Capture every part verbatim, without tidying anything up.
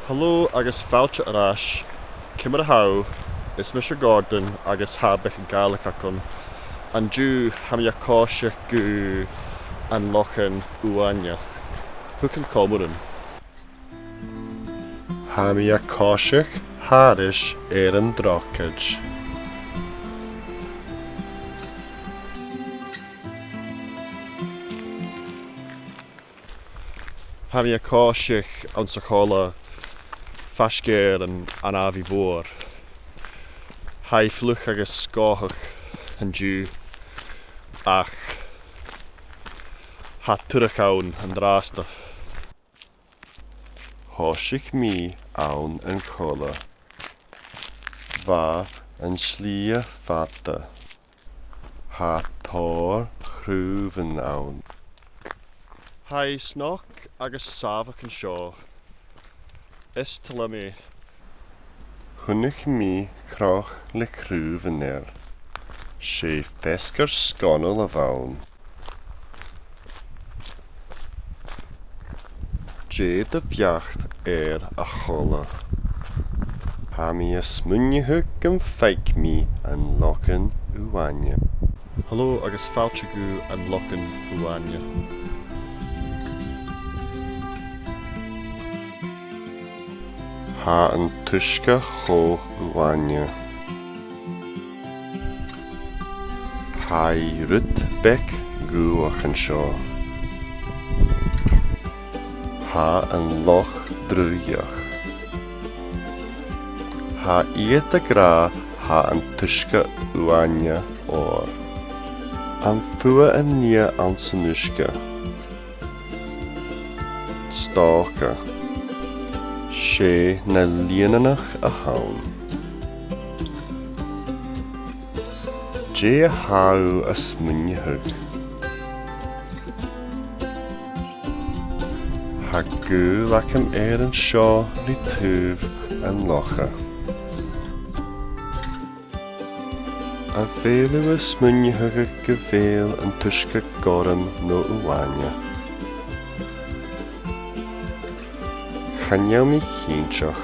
Hello agus fàilte air ais. Ciamar a tha thu? Is mise Gordon agus tha beagan Gàidhlig agam. An-diugh tha mi a' coiseachd gu an Lochan Uaine. Thugainn còmhla rium. Tha mi a' coiseachd thairis air an drochaid. Tha mi a' coiseachd anns a' choille faisg air an, an Àbhaidh Mhòr. Tha i fliuch agus sgòthach an-diugh, ach tha turadh ann an-dràsta. Thòisich mi ann an coille. Bha an t-slighe fada. Tha tòrr chraobhan ann. Tha i snog agus sàmhach an seo. Is toil leam e. Chunnaic mi cnoc le craobhan air. 'S e feasgar sgoinneil a bh' ann. Dè do bheachd air a' choille? Tha mi a' smaoineachadh gum faic mi an Lochan Uaine. Hello agus fàilte gu an Lochan Uaine. Tha an t-uisge cho uaine. Tha i rud beag gaothach an seo. Tha an loch draoidheach. Tha iad ag ràdh tha an t-uisge uaine oir am fuath an nighe anns an uisge. 'S dòcha. 'S e na lìonanach a th' ann. Dè tha thu a' smaoineachadh? Tha gaol agam air an seo ri taobh an locha. A bheil thu a' smaoineachadh gu bheil an t-uisge gorm no uaine? Chan eil mi cinnteach.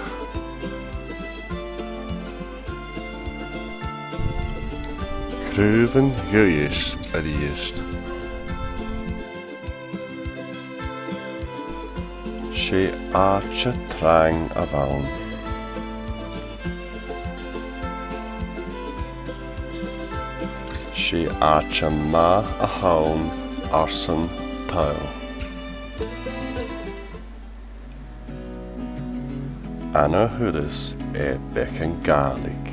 Craobhan gaoithe a-rithist. 'S e àite trang a bh' ann. 'S e àite math a th' ann airson tadhal. An ath thuras air Beagan Gàidhlig.